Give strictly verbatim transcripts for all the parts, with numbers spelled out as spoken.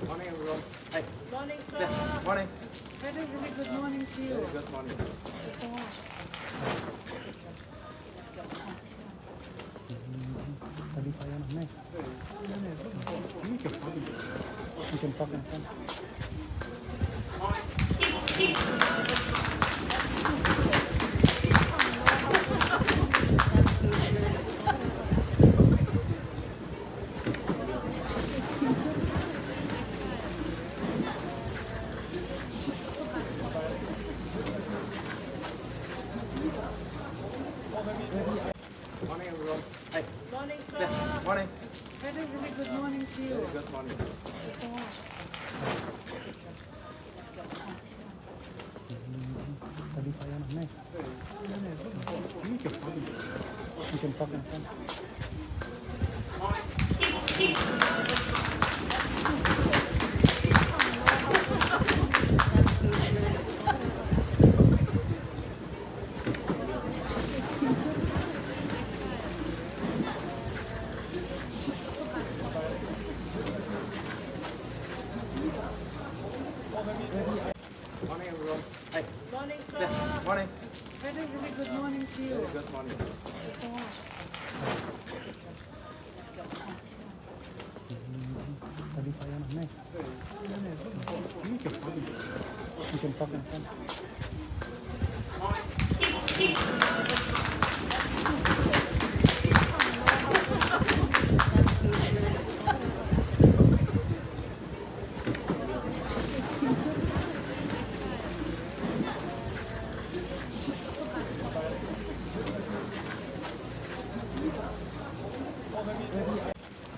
Morning, everyone. Hey. Morning, sir. Yeah, morning. Very, very good morning to you. Very good morning. Thank you so much. Morning, everyone. Hey. Morning, sir. Yeah, morning. Very, very good morning to you. Very good morning. Thank you so much. Morning, everyone. Hey. Morning, sir. Yeah, morning. Very, very good morning to you. Very good morning. Thank you so much.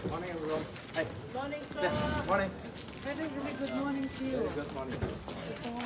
Morning, everyone. Hey. Morning, sir. Yeah, morning. Very, very good morning to you. Very good morning. Thank you so much.